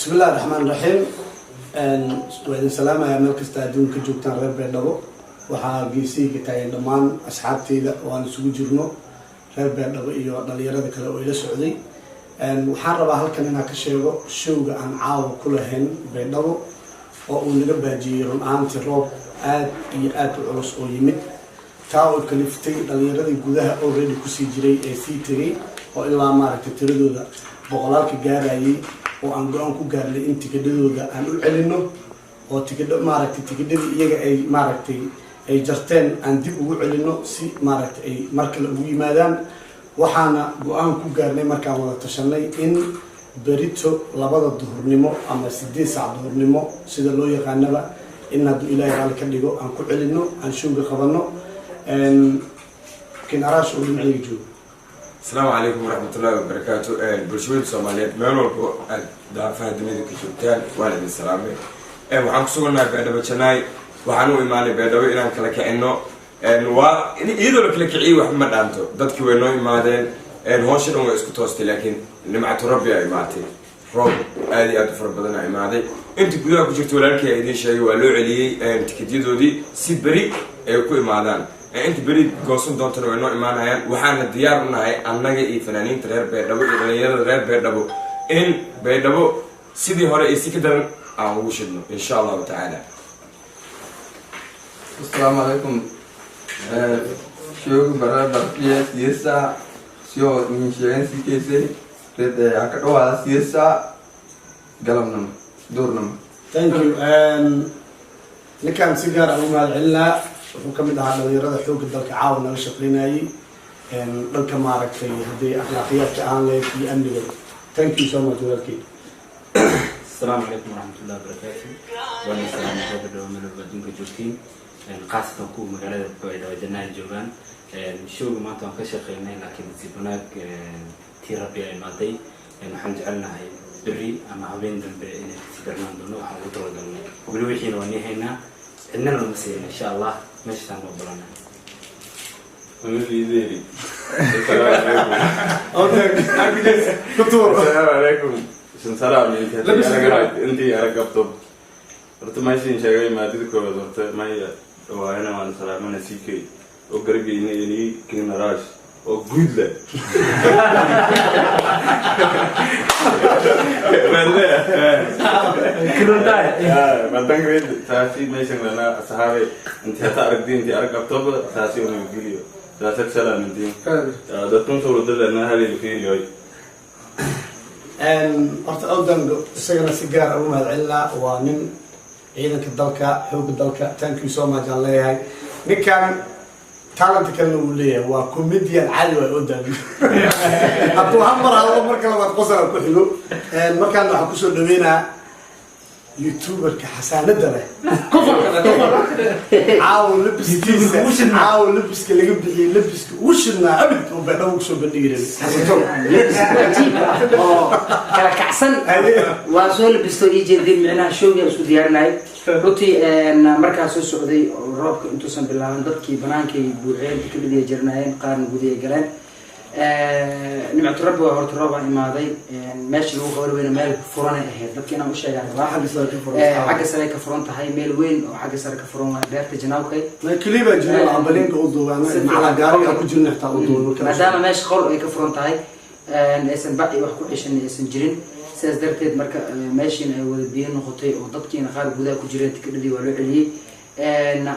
Bismi Illahi Raxmaan Raxiim. Waa idin salaamayaa meel kasta adduunka ka joogtaan. Reer Baydhabo, waxaa geesihii ka taagan dhammaan asxaabteyda oo aan isugu jirno reer Baydhabo iyo dhalinyarada kale oo ila socday. Waxaan rabaa halkan inaan ka sheego showga aan caawa ku lahayn Baydhabo oo uu naga baajiyey run ahaantii roob aad iyo aad u culus oo yimid, taa oo kaliftay dhalinyaradii gudaha already kusii jiray ee sii tegay oo ilaa maaragtay tiradooda boqolaalka gaarayay, oo aan go-aan ku gaarnay in tikidhadooda aan u celino oo tikidho maaragtay tikidhadii iyaga ay maaragtay ay jarteen aan dib ugu celino si maaragtay ay mar kale ugu yimaadaan. Waxaana go-aan ku gaarnay markaan wada tashanay in berito 2da duhurnimo ama 8 saac duhurnimo sida loo yaqaanaba in hadduu Ilaahay raalli ka dhigo aan ku celino, aan showga qabano. Kin Araash oo dhinacayga joogo. Asalaamu calaykum waraxmatullaahi wabarakaatu. Bulshooyinka Soomaaliyeed meel walbo aad daafaha dunida ka joogtaan, waan idin salaamay. Waxaan kusugannahay Baydhabo Janaay. Waxaan u imaanay Baydhabo inaan kala kicino. Waa iyadoo la kala kiciyey, waxba ma dhaanto. Dadkii way noo imaadeen, howsha dhan way isku toostay, laakiin nimcatu Rabbi aa imaatay. Roob aad iyo aad u fara badan aa imaaday. Inta gudaha ku jirta, walaalkii aa idiin sheegay, waa loo celiyey tikidyadoodii si beri ay ku imaadaan. Inta beri goosan doontana way noo imaanayaan. Waxaana diyaar u nahay annaga iyo fanaaniinta reer Baydhabo iyo dhalinyarada reer Baydhabo in Baydhabo sidii hore iyo si ka daran aan ugu shidno, insha Allahu tacaala. Asalaamu calaykum. Showga bara barfiya 8 saac sio nin sheegan si keysay red ka dhawaada 8 saac galabnimo, duurnimo. Thank you. Ninkaan si gaar ah ugu mahad celinaa, wuxuu ka mid ahaa dhalinyarada xoogga dalka caawa nala shaqeynayay dhanka maaragtay haddii akhlaaqiyaadka ahaan lahayd iyo amniga. Thank you so much, walaalkey. Asalaamu calaykum waraxmatullahi wabarakaatu. Waana salaamay reer Baydhabo meel walba adduunka joogtiin, khaasatan kuwa magaalada Baydhabo Jannaha joogaan. Showga maanta waan ka shaqeynay, laakiin nasiib wanaag tii Rabbi ay imaaday. Waxaan jecelnahay berri ama habeen dambe inay kasii darnaan doono. Waxaan ugu talagalnay weli wixiina waan nii haynaa, cidnana lama siina, insha Allah meeshaasaan noo balanay. Liideri. Kutuur. Asalaamu calaykum. Shan salaam. Intii arag qabto horta meeshin sheegay maadida koowaad horta maya dhawaayana waan salaamana CK oo gargeyna ini King Arash oo guud leh. Taasi meeshan lana asxaabe intii hata aragdi intii arag qabtoba taasi una geliyo taasad salaamintiin dadkun suuradalana halil fiiriyoy. Horta Awdango isagana si gaar ugu mahad celinaa, waa nin ciidanka dalka, xoogga dalka. Thank you so much aan leeyahay. Ninkan talent kalena uu leeyahay, waa comedian caadi waay. Odango hadduu hal mar hadlo, marka labaad qosala ku xigo. Markaana waxaan kusoo dhaweynaa youtuberka xasaanada leh. Caawa labiskiisa, caawa labiska laga bixiyey, labiska ugu shidnaa abid oo Baydhabo kusoo bandhigi rabay, Xasan. Labis cajiib ah oo kala kacsan waa soo labisto ii jeedin, micnaha showga isku diyaarinayay. Runtii markaa soo socday oo roobka intuusan bilaaban, dadkii banaankay buuxeen, tikidhadii ay jarnaayeen, qaarna gudahay galeen. Nimcatu Rabbi waa horta roobaa imaaday. Meesha lagu qaban weyna meel furanay ahayd, dadka inaan u sheegaan rabaa. Xagga sare ka furan. Xagga sare ka furan tahay, meel weyn oo xagga sare ka furan waa beerta Janaawkay. Keliya jira ambalinka u duubaan macalaa gaariga ku jirna xitaa u duuban. Maadaama meesha qol ay ka furan tahay, aysan bac iyo wax ku ceshan aysan jirin, sidaas darteed marka meeshiina ay wada biyo noqotay oo dadkiina qaar gudaha ku jireen, tikidhadii waa loo celiyey.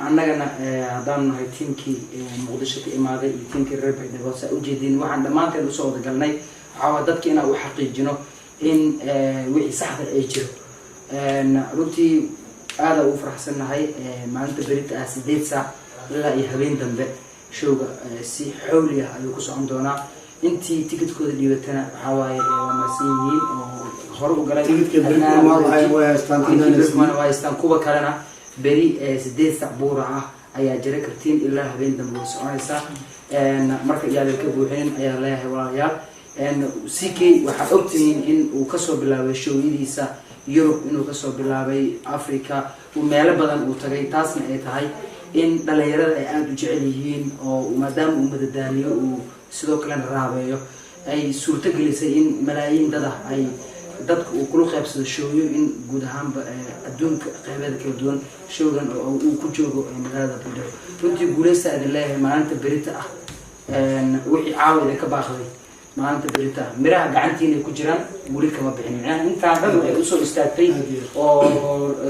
Annagana haddaanu nahay tiimkii Muqdisho ka imaaday iyo tiimkii reer Baydhabo, saa ujeedin, waxaan dhammaanteen usoo wada galnay waxaa waa dadki inaan u xaqiijino in wixii saxda ay jiro. Runtii aada ugu faraxsannahay. Maalinta berita ah 8 saac ilaa iyo habeen dambe showga si xawli ah ayuu ku socon doonaa. Intii tikidkooda dhiibatana waxaa waaye waa mahadsan yihiin oo hore u galay. Tikidka beri ku imaan lahayn way haystaan. Tikidkii beri kumaana waa haystaan. Kuwa kalena beri 8 saac buura ah ayaa jira kartiin, ilaa habeen dambe way soconaysaa. Marka iyaadan ka buuxinin ayaa leeyahay walaalayaal. CK waxaad ogtihiin in uu kasoo bilaabay showyadiisa Yurub, inuu kasoo bilaabay Africa, uu meelo badan uu tagay, taasna ay tahay in dhalinyarada ay aada u jecel yihiin oo maadaama uu madadaaliyo, uu sidoo kalena raabeeyo, ay suurto gelisay in malaayiin dad ah ay Dadka uu kula qaybsado showyo in guud ahaanba adduunka qeybeeda kala duwan showgan oo uu ku joogo magaalada Baydhabo. Runtii guuleysta idin leeyahay. Maalinta berita ah, wixii caawa idinka baaqday, maalinta berita ah miraha gacantiina ay ku jiraan, weli kama bixin. Micnaha intaan dhan waxay usoo istaagtay oo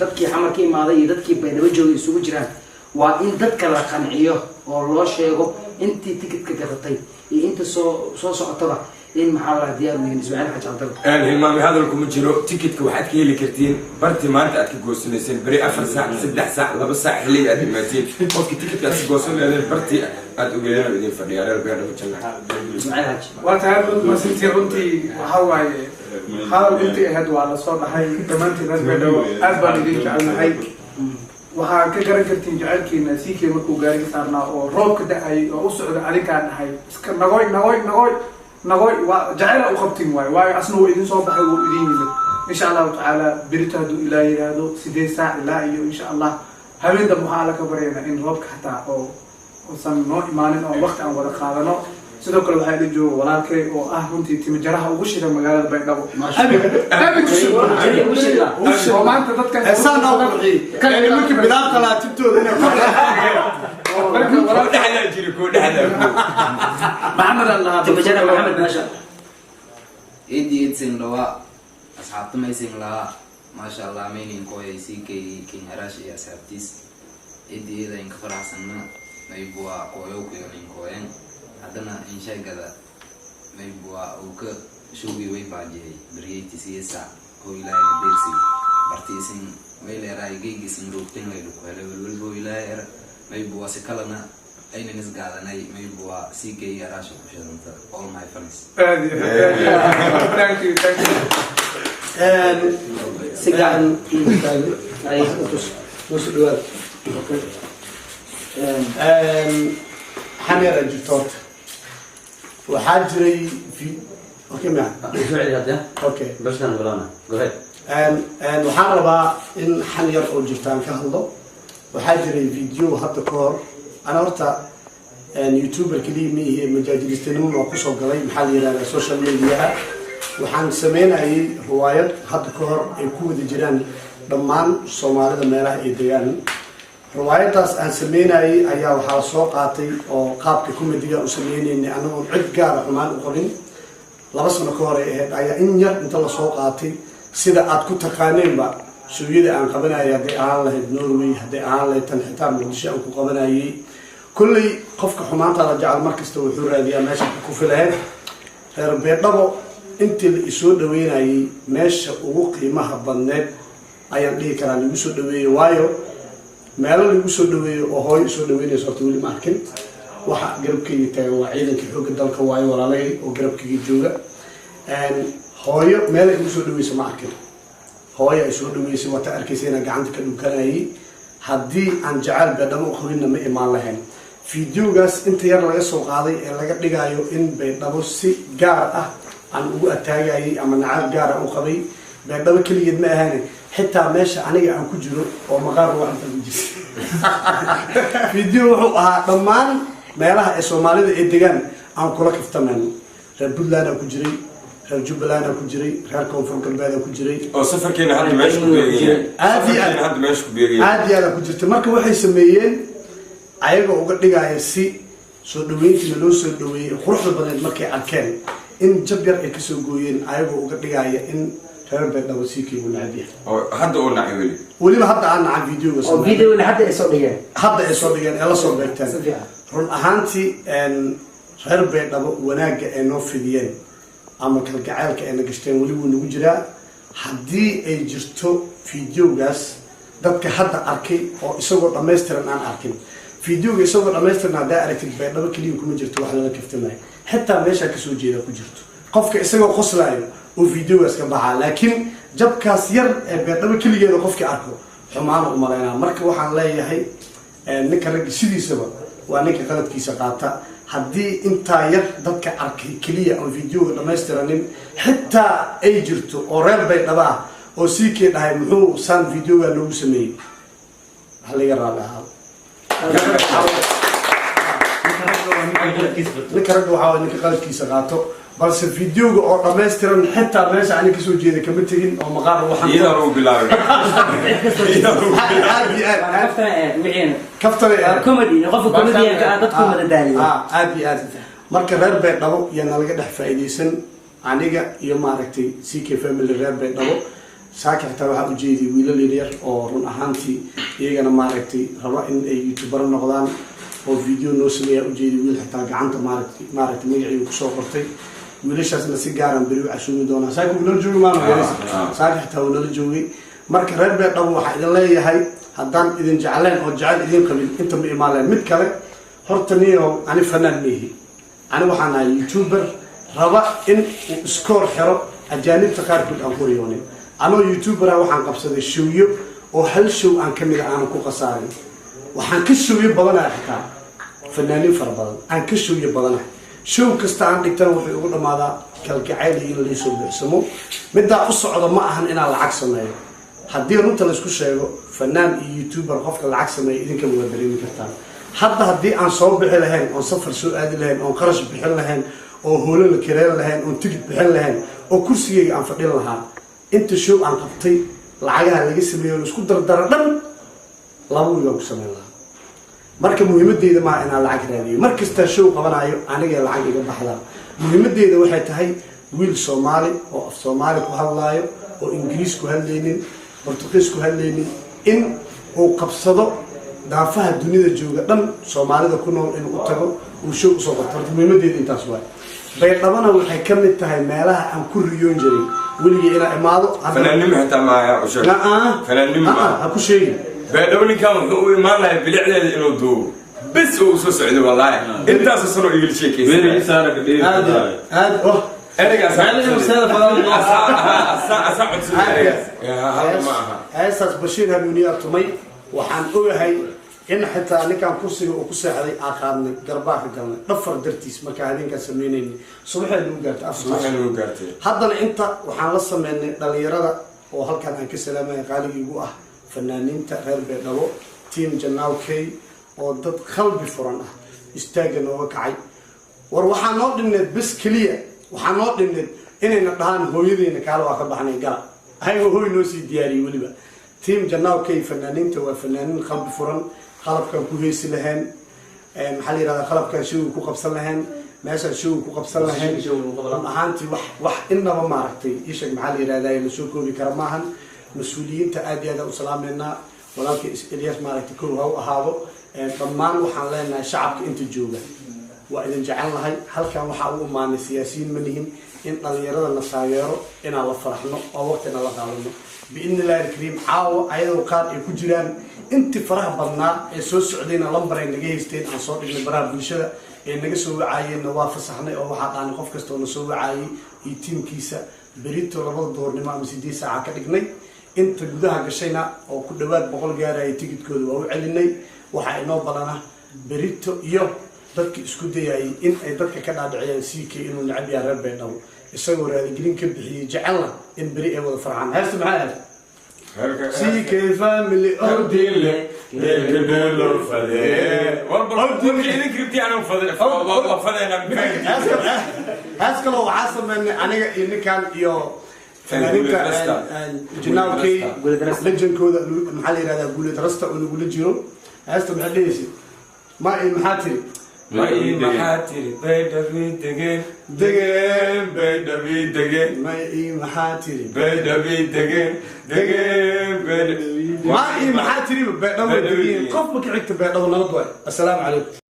dadkii Xamar ka imaaday iyo dadkii Baydhabo joogay isugu jiraan waa in dadka la qanciyo oo loo sheego intii ticketka gadatay iyo inta soo socotaba in maxaa la diyaar u yihiin. Ismaaciil Xaaji Cabdalla. Hilmaami hadalku ma jiro. Ticketka waxaad ka heli kartiin barti maanta aad ka goosanayseen. Beri 4 saac, 3 saac, 2 saac xilliga aad imaatiin, qofki ticketka aad ka goosan leedeen barti aad ogeedeen oo idin fadhiya reer Baydhabo Janna. Ismaaciil Xaaji. Waa tahay masintii. Runtii waxaa waaye hadal intii ahayd waa lasoo dhahay. Dhammaantiin reer Baydhabo aad baan idin jecelnahay. Waxaa ka garan kartiin jecelkiina CK markuu gaariga saarnaa oo roobka da-ay oo u socda adinkaan dhahay iska nagoy, nagoy, nagoy, nagoy. Waa jecela u qabtin waayo, waayo asna wuu idin soo baxay, wuu idin yimid. Insha Allahu tacaala berito hadduu Ilaa yidhaahdo 8 saac ilaa iyo insha Allah habeen dambe waxaa Alla ka baryaynaa in roobka xataa oo uusan noo imaanin oo waqti aan wada qaadano. Sidoo kale waxaa ila jooga walaalkay oo ah runtii timijaraha ugu shida magaalada Baydhabo. Ugu shida. Oo maanta dadkan Heesaan oo qurxiyey nimankii bidaarta lahaa tibtooda inay Marka Koo dhexdaa jiri, koo dhexdaa. Maxamed aan lahaa. Timajara Maxamed maasha. Eedi eedsin dhawaa asxaabta maysin lahaa, maasha Allah, maynin kooyay CK King Arash iyo asxaabtiis. Eedi eeda inka faraxsanna maybua kooyow kuyonin kooyen haddana insheegada maybua uu ka showgii way baajiyay baryeyti siyasa oo Ilaahay deersi barti isin may leeraay geygiisin roogtin laylu ku helay welwelbo Ilaahay er maybua si kalena aynan isgaadanay maybua CK Arash ku shidanta, all my fans. Aad iyo aad, thank you, thank you. Si gaar Noo dhawaad. Xaneer jirto horta waxaa jiray okay ma okay. Waxaan rabaa in xan yar oo jirtaan ka hadlo. Waxaa jiray video hadda ka hor. Ana horta youtuber keliya ma ihi, majaajilistanimo waa kusoo galay, maxaa la yihahdaa, social mediaha. Waxaan sameynayay riwaayad hadda ka hor ay ku wada jiraan dhammaan Soomaalida meelaha ay degaan. Riwaayadaas aan sameynayay ayaa waxaa soo qaatay oo qaabka comediga u sameynaynay anagoon cid gaara xumaan u qabin 2 sano ka hor ay ahayd ayaa in yar inta lasoo qaatay, sida aad ku taqaaneenba showyada aan qabanayay, hadday ahaan lahayd Norway, hadday ahaan lahayd tan xitaa Muqdisho aan ku qabanayay. Kolley qofka xumaantaada jecel markasta wuxuu raadiyaa meesha ku kufi lahayd. Reer Beedhabo intii la isoo dhaweynayay meesha ugu qiimaha badneed ayaan dhihi karaa lagu soo dhaweeyey, waayo meelo lagu soo dhaweeyo oo hooyo isoo dhaweynayso horta weli ma arkin. Waxa garabkayga taagan waa ciidanka xoogga dalka, waayo walaalahey oo garabkayga jooga. Hooyo meel ay igu soo dhaweyso ma arkin. Hooyo ay soo dhaweysay waata arkaysa inaan gacanta ka dhunkanayay. Haddii aan jacayl Baydhabo u qabinna ma imaan lahayn. Videogaas inta yar laga soo qaaday ee laga dhigayo in Baydhabo si gaar ah aan ugu ataagayay ama nacaab gaara u qabay, Baydhabo keligeed ma ahaane, xitaa meesha aniga aan ku jiro oo maqaar ruux inta ku jirta. Video wuxuu ahaa dhammaan meelaha ay Soomaalida ay degaan aan kula kaftamayno. Reer Puntland aan ku jiray, reer Jubbaland aan ku jiray, reer Koonfur Galbeed aan ku jiray. Oo safarkeena hadda meesha ku beegaya. Aad iyo aad. Safarkeena hadda meesha ku beegaya. Aad iyo aad aan ku jirtay. Marka waxay sameeyeen ayagoo uga dhigaya si soo dhaweyntiina loo soo dhaweeyey quruxda badneed markay arkeen in jab yar ay kasoo gooyeen, ayagoo uga dhigaya in reer Baydhabo siikii uu necab yahay. Oo hadda uu nacay weli. Weliba hadda aan nacay videoga oo Soomaaliya. Videona hadda ay soo dhigeen. Hadda ay soo dhigeen ee la soo beegteen. Si fiican. Run ahaantii reer Baydhabo wanaagga ay noo fidiyeen ama kalgaceylka ay na gashteen weli wuu nagu jiraa. Haddii ay jirto videogaas dadka hadda arkay oo isagoo dhammaystiran aan arkin, videoga isagoo dhammaystiran haddaa aragtid, Baydhabo keliya kuma jirto wax lala kaftamayo, xitaa meeshaa kasoo jeeda ku jirto qofka isagoo qoslaayo oo videogaas ka baxaa. Laakiin jabkaas yar ee Baydhabo keligeeda qofkii arko xumaana u malaynaa. Marka waxaan leeyahay ninka ragga sidiisaba waa ninka qaladkiisa qaata. Haddii intaa yar dadka arkay keliya aan videoga dhammaystiranin xitaa ay jirto oo reer Baydhabo ah oo sii kee dhahay muxuu saan videoga loogu sameeyey, waxa laga raalli ahaado. Ninka ragga waxaa waay ninka qaladkiisa qaato. Balse videoga oo dhammaystiran xitaa meesha ani kasoo jeeda kama tegin oo maqaar waxaan Iyadaan uu bilaabay. Aad iyo aad. Wixiina Kaftana. Waa comedy, qofka comedianka ah dadku madadaaliyo. Aad iyo aad. Marka reer Baydhabo iyo nalaga dhex faa'iidaysan, aniga iyo maaragtay CK family reer Baydhabo. Saaka xitaa waxaa ujeediyay wiilal yaryar oo run ahaantii iyagana maaragtay raba in ay youtubero noqdaan oo video noo sameeyaa ujeediyay. Wiil xitaa gacanta maaragtay magacii kusoo qortay. Wiilashaasna si gaaran beri u casuumi doonaa. Saaka wuu nala joogi maana, saaka xitaa wuu nala joogay. Marka reer Baydhabo waxaa idin leeyahay, haddaan idin jecleen oo jecel idin qabin, inta ma imaan lahayn. Mid kale horta niyo, ani fanaan miihi, ani waxaan ahay youtuber raba in uu iskoor xiro ajaanibta qaarkood aan ku riyoonin. Anoo youtuber ah waxaan qabsaday showyo oo hal show aan ka mid a aanan ku khasaarin. Waxaan ka showyo badanahay xitaa fanaaniin fara badan aan ka showyo badanahay. Show kasta aan dhigtana wuxuu igu dhammaadaa kalgacayl iyo in laysoo buuxsamo. Middaa u socda ma ahan inaan lacag sameeyo. Haddii runta laysku sheego, fanaan iyo youtuber qofka lacag sameeya idinkaba waa dareemi kartaan. Hadda haddii aan soo bixi lahayn oon safar soo aadi lahayn oon qarash bixin lahayn oo hoolo la kareen lahayn oon tigid bixin lahayn oo kursigeyga aan fadhin lahaa, inta show aan qabtay lacagaha laga sameeyo o laisku dardara dhan 2 wiil aan ku sameyn lahaa. Marka muhiimadeyda maaha inaan lacag raadiyo. Mar kastaa show qabanayo anigay lacag iga baxdaa. Muhiimadeyda waxay tahay wiil Soomaali oo af Soomaali ku hadlaayo oo Ingiriis ku hadlaynin, Bortuqiis ku hadlaynin, in uu qabsado daafaha dunida jooga dhan Soomaalida ku nool inuu u tago, uu show usoo qabto. Horta muhiimadeyda intaas waay. Baydhabana waxay ka mid tahay meelaha aan ku riyoon jiray weligii inaa imaado. Fanaannimo xitaa maaya u sheeg. Fanaannimo ha ma ku sheegin. Baydhabo ninkan wuxuu u imaan lahay bilicdeeda inuu duubo bes oo usoo socday. Wallaahi intaasoo sano igala sheekaysa. Aad aad oh. Ereygaas asaa codsaday, ereygaas hal ma aha. Heestaas Bashiir Hanuuniyaa tumay. Waxaan ogahay in xitaa ninkan kursiga uu ku seexday aa qaadnay, garbaa ka galnay dhafar dartiis. Markaa habeenkaan sameynaynay subaxee lagu gaartay 4. Subaxay nagu gaartay. Haddana inta waxaan la sameynay dhalinyarada oo halkan aan ka salaamaya, qaaligiigu ah fanaaniinta reer Baydhabo, team Janaaw K, oo dad qalbi furan ah istaagga nooga kacay. War waxaa noo dhimneed bes keliya, waxaa noo dhimneed inayna dhahaan hooyadeyna kaale waa ka baxnay gala, ayagoo hooy noo sii diyaariyey. Weliba team Janaaw K fanaaniinta waa fanaaniin qalbi furan. Qalabkaan ku heesi lahayn, maxaa la yihahdaa, qalabkaan showga ku qabsan lahayn, meeshaan showga ku qabsan lahayn. Run ahaantii wax inaba maaragtay isheg, maxaa la yihahdaa, lasoo koobi kara maahan. Mas-uuliyiinta aad iyo aad aan u salaameynaa. Walaalka Ilyas maaragtay kow ha u ahaado. Dhammaan waxaan leenahay shacabka inta jooga waa idin jecel nahay. Halkan waxaa u imaanay siyaasiyiin ma nihin, in dhalinyarada na taageero, inaan la faraxno oo waqtina la qaadano biidni illahi alkariim. Caawa ayadoo qaar ay ku jiraan intii faraha badnaa ee soo socdayna lambar ay naga haysteen aan soo dhignay baraha bulshada ee naga soo wacaayeenna waa fasaxnay, oo waxaa dhaanay qof kasta oo na soo wacaayay iyo tiimkiisa berito 2da duhurnimo ama 8 saaca ka dhignay. Inta gudaha gashayna oo ku dhawaad 100 gaaraya tigidkooda waa u celinay. Waxaa inoo balana berito iyo dadka isku dayayay in ay dadka ka dhaadhiciyaan CK inuu necab yahay reer Baydhabo, isagoo raaligelin ka bixiyey, jecelna in beri ay wada farxaan. Heesta maxay ahayd? CK family oo diinle. Hees kaloo waxaa sameynay aniga iyo ninkan iyo fanaaniinta Janaawkey lejankooda, maxaa la yihahdaa, Guuled Rasta oo nagula jiro. Heesta maxay dhehaysa? Ma maxaa tiri? Ma ii maxaa tiri Baydhabi degeen degeen Baydhabi degeen? Ma ii maxaa tiri? Baydhabi degeen degeen Baydhabi. Ma ii maxaa tiri Baydhabo degeen? Qof ma ka xigta Baydhabo nabad waay. Assalaamu calaykum.